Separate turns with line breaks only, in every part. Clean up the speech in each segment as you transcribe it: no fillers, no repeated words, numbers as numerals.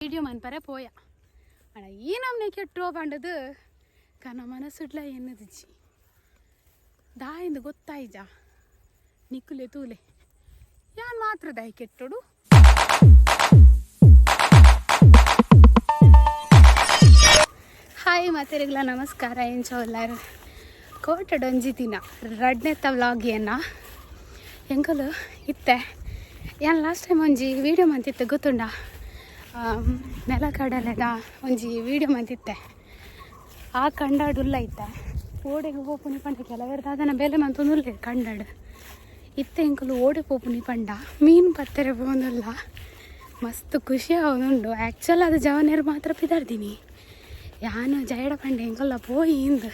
Video ಮನ್ಪರೆ ಪೋಯ ಅಣ್ಣ ಈ ನಮ್ನೆ ಕೆಟ್ಟೋ ಪಂಡದು ಕನ ಮನಸ್ಸುಡ್ಲ ಎನ್ನದಿಜ್ಜಿ ದಾಯಿಂದ ಗೊತ್ತಾಯ್ಜ ನಿಕ್ಕುಲೆ ತೂಲೆ ಯಾನ್ ಮಾತ್ರ ದಾಯಿ ಕೆಟ್ಟೋಡು. ಹಾಯ್ ಮಾತೆರೆಗ್ಲ ನಮಸ್ಕಾರ. ಎಂಚ ಉಲ್ಲಾರು? ಕೋಟೆ ಡೊಂಜಿ ದಿನ ರಡ್ನೆತ್ತ ವ್ಲಾಗ್ ಏನ ಎಂಕಲು ಇತ್ತೆ. ಯಾನ್ ಲಾಸ್ಟ್ ಟೈಮ್ ಒಂಜಿ ವೀಡಿಯೋ ಮಂತಿತ್ತೆ, ಗೊತ್ತುಂಡ? ನೆಲ ಕಡಲೆದ ಒಂಜಿ ವೀಡಿಯೋ ಮಂತಿತ್ತೆ. ಆ ಕಂಡಾಡುಲ್ಲ ಇತ್ತೆ ಓಡೆಗೆ ಪೋಪುನಿ ಪಂಡ ಕೆಲವೆರ್ ದಾದನ ಬೇಲೆ ಮಂತೊಂದುಲ್ಲೆ ಕಂಡಾಡು. ಇತ್ತೆ ಎಂಕುಲು ಓಡೆ ಪೋಪುನಿ ಪಂಡ ಮೀನು ಪತ್ತೆರೆ ಪೋವೊಂದುಲ್ಲ. ಮಸ್ತ್ ಖುಷಿ ಆವೊಂದುಂಡು. ಆ್ಯಕ್ಚುಲ್ ಅದು ಜವನೆರ್ ಮಾತ್ರ ಪಿದಾರ್ದಿನಿ. ಯಾನು ಜಯಡ ಪಂಡೆ ಎಂಕಲ್ಲ ಪೋಯಿ ಇಂದ್.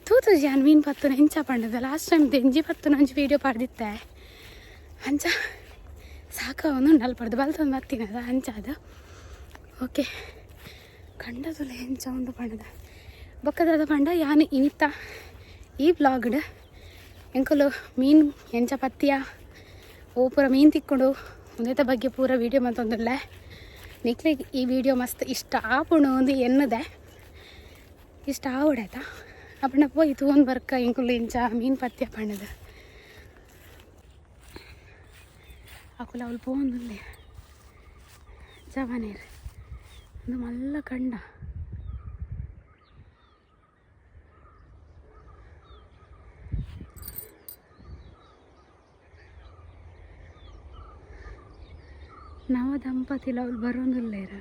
ತೂತು ಯಾನ್ ಮೀನು ಪತ್ತುನ ಎಂಚ ಪಂಡದ. ಲಾಸ್ಟ್ ಟೈಮ್ ದೆಂಜಿ ಪತ್ತುನ ಒಂಜಿ ವೀಡಿಯೋ ಪಾಡ್ದಿತ್ತೆ. ಅಂಚ ಸಾಕಾವೊಂದುಂಡು. ಅಲ್ಪಡ್ದು ಬಲ್ತೊಂದು ಬತ್ತಿನದ ಅಂಚ ಅದು. ಓಕೆ, ಕಂಡದುಲ ಎಂಚ ಉಂಡು ಪಂಡದ. ಬೊಕ್ಕದಾದ ಪಂಡ ಯಾನ್ ಇನಿತ ಈ ವ್ಲಾಗ್ಡ್ ಎಂಕುಲು ಮೀನು ಎಂಚ ಪತ್ತಿಯ, ಓ ಪೂರ ಮೀನು ತಿಕ್ಕೊಂಡು ಉಂದೆತ ಬಗ್ಗೆ ಪೂರ ವೀಡಿಯೋ ಮಂತೊಂದುಲ್ಲೆ. ನಿಕ್ಲೆಗ್ ಈ ವಿಡಿಯೋ ಮಸ್ತ್ ಇಷ್ಟ ಆಪುಂಡು ಒಂದು ಎನ್ನುದೆ. ಇಷ್ಟ ಆವೊಡಾಯ್ತಾ? ಅಪ್ಪಣ ಪೋಯಿ ತೂವೊಂದು ಬರ್ಕ ಎಂಕುಲು ಇಂಚ ಮೀನು ಪತ್ತಿಯ ಪಂಡದು. ಅಕುಲು ಅವ್ಲು ಪೋವೊಂದುಲ್ಲೆ ಜವನೇರ್. ಒಂದು ಮಲ್ಲ ಕಂಡ. ನವ ದಂಪತಿಲು ಅವ್ಲು ಬರೋಂದುಲ್ಲೇರ.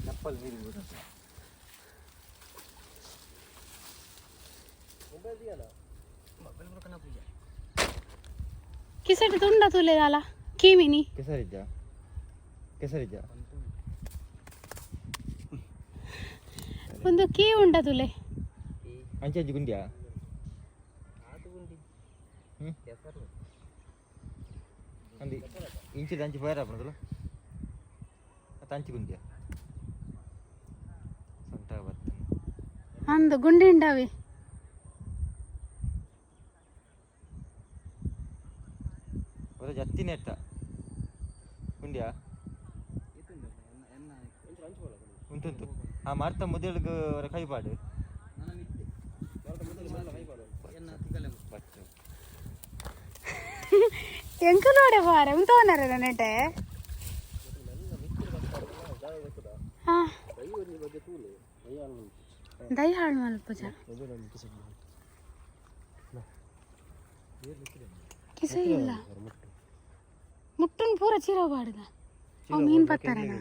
ಚಪ್ಪಲ್ ನೀರಿಗೆ.
ಕಿಸೆಟ್ ತುಂಡ ತುಲೆದಾಲ ಕೀಮಿನಿ.
ಕೆಸರಿದ್ದ ಕೆಸರಿದ್ದ.
ಒಂದು ಕೀ ಉಂಡ ತುಲೆ.
ಅಂಚೆ ಗುಂಡಿಯಾ? ಹ್ಮ್ ಅಂದಿ ಇಂಚಿದ ಅಂಚಿ ಫೈರ್ ಆಪಣದಲ್ಲ ಅತ್ತ ಅಂಚಿ ಗುಂಡಿಯಾ ಸೊಂಟ ಬರ್ತದೆ.
ಅಂದು ಗುಂಡಿ ಉಂಡಾವಿ.
ಒರ ಜತ್ತಿ ನೆಟ್ಟ ಗುಂಡಿಯಾ ಉಂಟುಂಟು. ಆ ಮರ್ತ ಮುದೆಲ್ಗ್ ಒರ ಕೈ ಪಾಡು ಬಚ್ಚು.
ಎಂಕುಲೋಡೆ ಬಾರೆ ಉಂತವನರ ನೆಟೆ. ಹಾ, ದೈ ಹಾಳು ಮಲ್ಪುಜ ಕಿಸೆ ಇಲ್ಲ. ಮುಟ್ಟುನ್ ಪೂರ ಚೀರ ಬಾಡುದ ಅವು ಮೀನ್ ಪತ್ತಾರನ.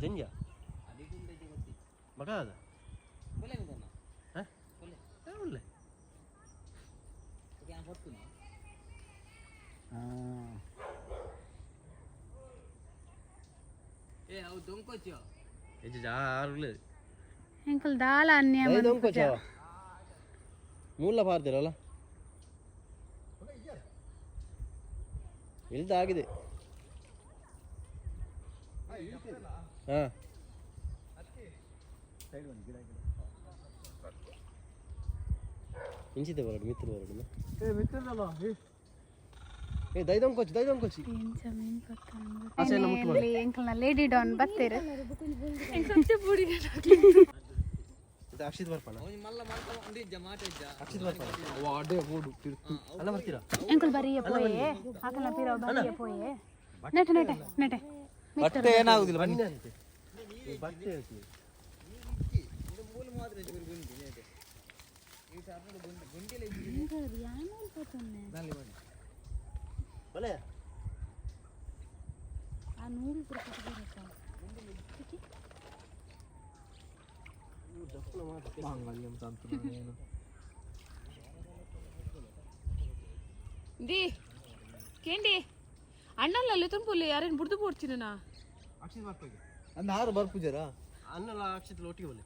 ಜಂಜ ಮಗ ಅದ ಒಳ್ಳೆ.
ಎಂಕುಲ್ ದಾಲ ಅನ್ಯ ಮಲ್ಪುಜ.
ಮೂಲ ಪಾರ್ದಿರಲ್ಲ ಇಲ್ದ ಆಗಿದೆ. ಹಾ, ಇಂಚಿದೆ ಬರಡು ಮಿತ್ರ ಬರಡು. ಏ ದೈದೊಂಕೊಚ್ಚಿ ದೈದೊಂಕೊಚ್ಚಿ.
ಎಂಚ ಮೀನ್ ಪತ್ತ ಎಂಕಲ್ನ ಲೇಡಿ ಡಾನ್ ಬತ್ತೇರು.
ಅಕ್ಷಿತ್ ಬರ್ಪಣ, ಅಕ್ಷಿತ್ ಬರ್ಪಣ ಅಲ್ಲ ಬರ್ತೀರಾ?
ಎಂಕುಲ್ ಬರಿಯ ಪೋಯೆ, ಆಕಲ್ನ ಪಿರವು ಬರಿಯ ಪೋಯೆ. ನೆಟೆ ನೆಟೆ ನೆಟೆ.
ಬಟ್ಟೆ ಏನಾಗುದಿಲ್ಲ, ಬನ್ನಿ.
ಅಂತೆ ಬಟ್ಟೆ ಹೇಳ್ತೀನಿ. ಬಲೆ.
ಆ ನೂಲು ಪೂರ.
ದಿ ಕೇಂಡಿ ಅಣ್ಣಲ್ಲ ತುನ್ಪುಲ್ಲಿ ಯಾರೇನು ಬುಡ್ದು ಪೋಡ್ಚಿನ.
ಅಕ್ಷಿತ್ ಬರ್ಪಗೆ.
ಅಂದ್ ಆರು ಬರ್ಪುಜರಾ?
ಅನ್ನಲ ಅಕ್ಷಿತ್ ಒಟ್ಟಿಗೆ ಬನ್ನಿ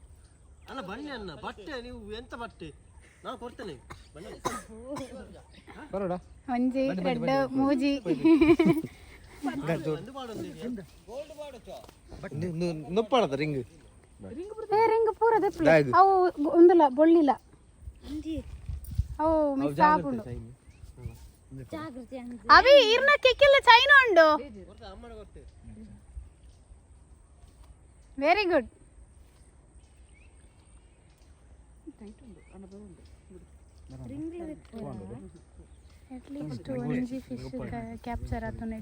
ಅಣ್ಣ, ಬನ್ನಿ ಅಣ್ಣ. ಬಟ್ಟೆ ನೀವು ಎಂತ ಬಟ್ಟೆ? ನಾ ಕೊಡ್ತೇನೆ.
ಬರೋಡ.
ಒಂಜಿ ರಡ್ಡ್ ಮೂಜಿ.
ನೊಪ್ಪಾಡದ ರಿಂಗ್.
ಏ, ರಿಂಗ್ ಪೂರ ದೆಪ್ಪುಲೆ. ಅವು ಉಂದುಲ ಬೊಳ್ಳಿಲ, ಅವು ಮಿಸ್ ಆಪುಂಡು. ಅವಿ, ಇರ್ನ ಕೆಕ್ಕಿಲ್ಲ ಚೈನ ಉಂಡು. Very good. At least ಒಂಜಿ ಫಿಶ್ ಕ್ಯಾಪ್ಚರ್ ಆತುನೆ.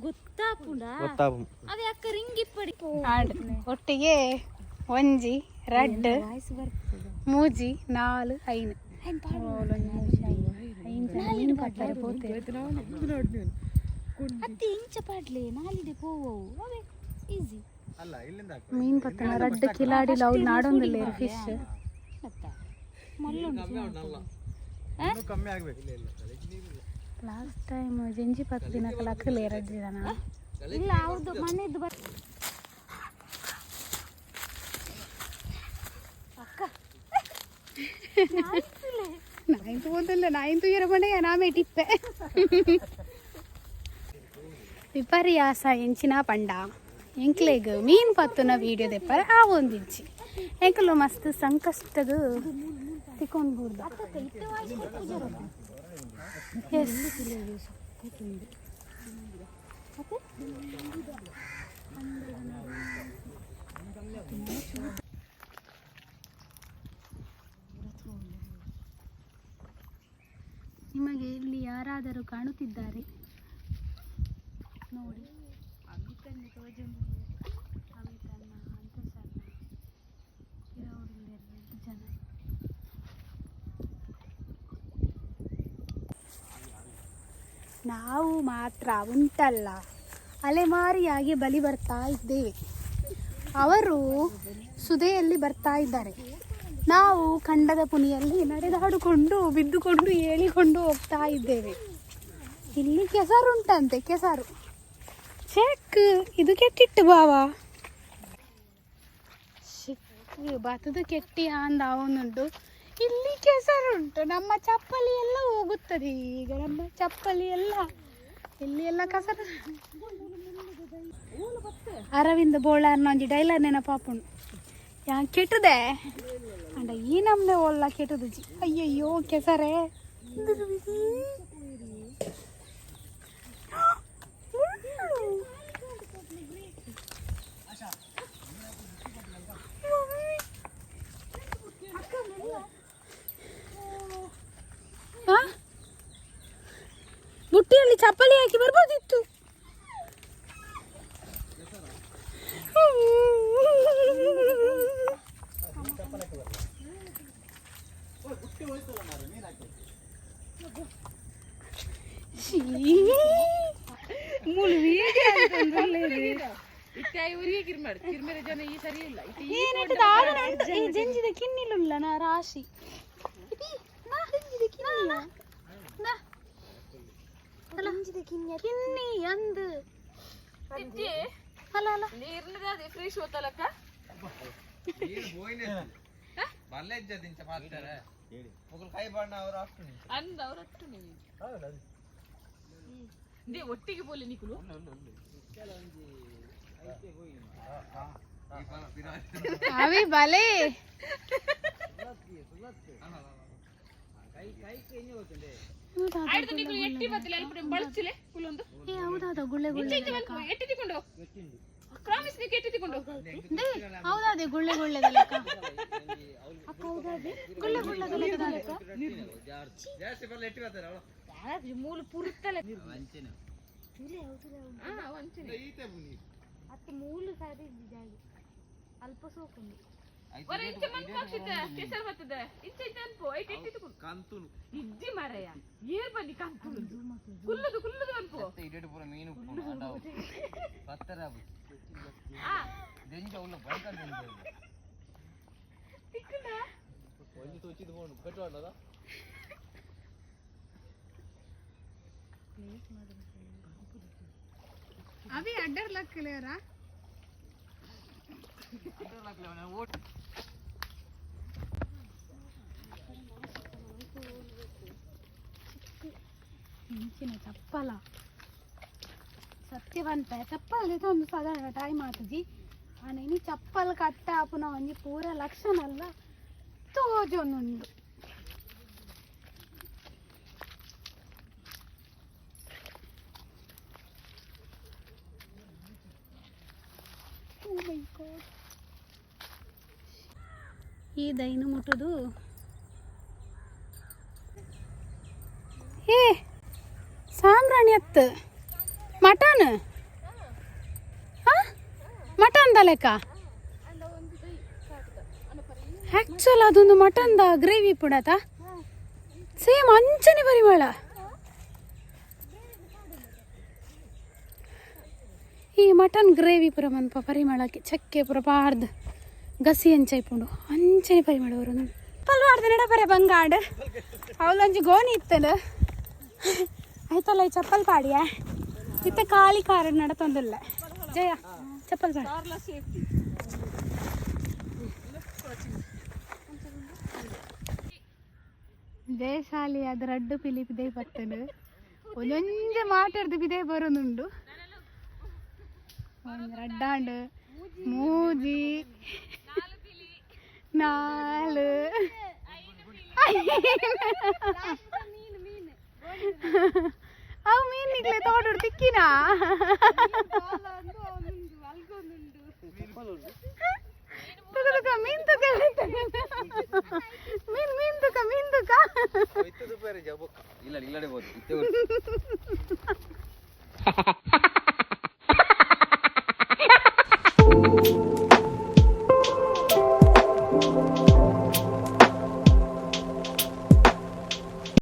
ಗೊತ್ತಾಪುಂಡ?
ಗೊತ್ತಾಪು.
ಅದೇ ಅಕ್ಕ, ರಿಂಗ್ ಇಪ್ಪಡಿ.
ಆಂಡ್ ಒಟ್ಟಿಗೆ ಒಂಜಿ, ರಡ್ಡ್, ಮೂಜಿ, ನಾಲ್, ಐನ್. ಐನ್ ಜನ ಮೀನು ಪಟ್ಟರೆ ಪೋತೆ.
ಅತ್ತಿ, ಇಂಚ ಪಾಡ್ಲೆ, ನಾಲಿಡೆ ಪೋವವು ಅವೇ ಈಸಿ.
ಅಲ್ಲ, ಇಲ್ಲಿಂದ.
ಮೀನ್ ಪತ್ತನ ರಡ್ಡ್ ಕಿಲಾಡಿ ಅವು ನಾಡೊಂದಿಲ್ಲ ಫಿಶ್.
ಅತ್ತ, ಮಲ್ಲುಂಡು.
ಕಮ್ಮಿ ಆಗ್ಬೇಕು.
ಲಾಸ್ಟ್ ಟೈಮ್ ಜಂಜಿ ಪತ್ತು ದಿನಕ್ಕೆ ಲಕ್ಕಲೆ ಎರಡು ಜನ.
ಇಲ್ಲ, ಅವ್ರದ್ದು ಮನೆದ್ದು ಬರ್ ಅಕ್ಕ.
ನಾಯಿಂತು ಒಂದಲ್ಲ, ನಾಯಿಂತು ಇರಬಂಡೆ ನಾಮೇ ಟಿಪ್ಪೆ. ವಿಪರ್ಯಾಸ ಎಂಚಿನ ಪಂಡ, ಎಂಕ್ಲೆಗ್ ಮೀನ್ ಪತ್ತುನ ವೀಡಿಯೋ ದೆಪ್ಪರೆ ಆ ಒಂದಿಂಚಿ. ಎಂಕಲು ಮಸ್ತ್ ಸಂಕಷ್ಟಗ್ ತಿಕೊಂಡ್ ಬೂರ್ದ. ಎಸ್. ನಿಮಗೆ ಇಲ್ಲಿ ಯಾರಾದರೂ ಕಾಣುತ್ತಿದ್ದಾರೆ ನೋಡಿ. ಅಮಿತಣ್ಣ, ಅಂತಸಣ್ಣ ಇರೋರು ಎರಡು ಜನ. ನಾವು ಮಾತ್ರ ಉಂಟಲ್ಲ, ಅಲೆಮಾರಿಯಾಗಿ ಬಲಿ ಬರ್ತಾ ಇದ್ದೇವೆ. ಅವರು ಸುದೆಯಲ್ಲಿ ಬರ್ತಾ ಇದ್ದಾರೆ. ನಾವು ಕಂಡದ ಪುನಿಯಲ್ಲಿ ನಡೆದಾಡಿಕೊಂಡು, ಬಿದ್ದುಕೊಂಡು, ಏಳಿಕೊಂಡು ಹೋಗ್ತಾ ಇದ್ದೇವೆ. ಇಲ್ಲಿ ಕೆಸರುಂಟಂತೆ, ಕೆಸರು. ಚೆಕ್, ಇದು ಕೆಟ್ಟಿಟ್ಟು ಬಾವ ಸಿಕ್ ಬತದು ಕೆಟ್ಟಿ ಅಂದ ಅವನುಂಟು. ಇಲ್ಲಿ ಕೆಸರುಂಟು. ನಮ್ಮ ಚಪ್ಪಲಿ ಎಲ್ಲ ಹೋಗುತ್ತದೆ ಈಗ. ನಮ್ಮ ಚಪ್ಪಲಿ ಎಲ್ಲ ಇಲ್ಲಿ ಎಲ್ಲ ಕಸರು. ಅರವಿಂದ ಬೋಳಾರ್ನ ಒಂಜಿ ಡೈಲಾಗ್ ನೆನಪಾಪುಂಡು. ಯಾ ಕೆಟ್ಟದೆ ಅಂಡ ಈ ನಮ್ನೆ ಒಲ್ಲ ಕೆಟ್ಟದುಜಿ. ಅಯ್ಯಯ್ಯೋ, ಕೆಸರೇ. ಮುಳ್ಳು. ಆ? ಬುಟ್ಟಿಯಲ್ಲಿ ಚಪ್ಪಲಿ ಹಾಕಿ ಬರ್ಬೋದಿತ್ತು. ಶೀ.
ಊರಿಗೆ ಕಿರ್ಮಾಡ್ ಕಿರ್ಮೇರೆ ಜನ ಈ ಸರಿ ಇಲ್ಲ.
ಏನಿಟ್ಟದ ಆದನ ಉಂಟು. ಈ ಜಂಜಿದ ಕಿನ್ನಿಲುಲ್ಲ ನಾ ರಾಶಿ. ಇದಿ, ನಾ ಜಂಜಿದ ಕಿನ್ನಿ ನಾ. ಅಲ್ಲ, ಕಿನ್ನಿ ಅಂದು. ಅಲ್ಲ ಅಲ್ಲ.
ನೀರ್ನದ ಫ್ರೆಶ್ ಹೋತಲಕ್ಕ. ಅಂದ ಅವ್ರಟ್ಟು ನೀವು ಒಟ್ಟಿಗೆ ಬೋಲೆ ನಿಕುಲು.
ಅವಿ ಬಲೆ.
ಆಯ್ತು, ನಿಕುಲು ಎಟ್ಟಿ ಬತ್ತಲೆ ಅಲ್ಪ ಬಳಚಿಲೆ ಕುಲೊಂದು.
ಏ, ಹೌದೌದು, ಗುಳ್ಳೆ ಗುಳ್ಳೆ.
ಎಟ್ಟಿ ತಿಕೊಂಡು, ಪ್ರಾಮಿಸ್, ನೀ ಎಟ್ಟಿ ತಿಕೊಂಡು.
They, ಹೌದಾದೆ, ಗುಳ್ಳೆ ಗುಳ್ಳೆದಲಕ್ಕ, ಗುಳ್ಳೆ ಗುಳ್ಳೆದಲಕ್ಕ.
ಮೂಲ ಪುರ್ತಲೆ. ಹಾ, ವಂಚನೆ. ಒರ ಇಂಚ ಮನ್ಪು ಅಕ್ಷಿತ, ಕೆಸರು ಬರ್ತದೆ. ಇಂಚ ಇಂಚ ಅನ್ಪು, ಐಟ್ ಎಟ್ಟಿ ತಿಕೊಂಡು ಇಜ್ಜಿ ಮಾರಾಯ. ಏರ್ ಬನ್ನಿ, ಕಂತುನು ಕುಲ್ಲುದು ಕುಲ್ಲುದು ಅನ್ಪು.
ಮೀನು
ಆ ತಿಕ್ಕುಂಡ.
ಒಂಜಿ ತೋಚಿದ್ ಬೋಂಡು ಕಟ್ಟುವಾಡದ.
ಅವಿ, ಅಡ್ಡರ್ ಲಕ್ಕಲೇರ. ಇಂಚಿನ ಚಪ್ಪಲ ಸತ್ಯವಂತ ಚಪ್ಪಲ್ ಒಂದು ಸಾಧಾರಣ ಟೈಮ್ ಆತಜಿ. ಆನ ಇನಿ ಚಪ್ಪಲ್ ಕಟ್ಟ ಆಪುನ ಒಂಜಿ ಪೂರ ಲಕ್ಷಣಲ್ಲ ತೋಜೊಂದುಂಡು. Oh my God. ಈ ದೈನು ಮುಟ್ಟುದು. ಏ ಸಾಂಬ್ರಾಣಿ ಅತ್ತು ಮಟನ್, ಮಟನ್ the ಲೆಕ್ಕ. ಆ್ಯಕ್ಚುಲ್ ಅದೊಂದು mutton the gravy ಪುಡತ same ಅಂಚನೆ ಪರಿಮಳ. ಈ ಮಟನ್ ಗ್ರೇವಿ ಪೂರ ಮನ್ಪ ಪರಿಮಳಕ್ಕೆ ಚಕ್ಕೆ ಪೂರ ಪಾಡ್ದು ಗಸಿ ಅಂಚೈಪುಂಡು ಅಂಚನೆ ಪರಿಮಳ ಬರೋದು. ಪಲ್ವಾಡ್ದು ನಡಪರೆ ಬಂಗಾಡ್ ಅವಳೊಂಜಿ ಗೋಣಿ ಇತ್ತಲ್ಲ ಆಯ್ತಲ್ಲ. ಈ ಚಪ್ಪಲ್ ಪಾಡಿಯ ಇತ್ತ ಖಾಲಿ ಕಾರ್ ನಡತೊಂದಿಲ್ಲ. ಜಯ ಚಪ್ಪಲ್ ಪಾಡಿ. ಜಯಶಾಲಿ ಅದು ರಡ್ಡು ಪಿಲಿ ಬಿದೆ ಬತ್ತನು ಒಂದೊಂಜೆ ಮಾತಾಡ್ದು ಬಿದೆ ಬರೋನುಂಡು. ಒಂದು ರಡ್ಡಾಂಡು ಮೂಜಿ ನಾಲು ಅವು ಮೀನಿಗ್ಲೆ ತೋಟಡು ತಿಕ್ಕಿನಾ. ತುಕ ತುಕ ಮೀನ್ ತುಕ, ಮೀನ್ ಮೀನ್ ತುಕ ಮೀನ್ ತುಕ.
ಇಲ್ಲ ಇಲ್ಲಡೆ ಬೋದು.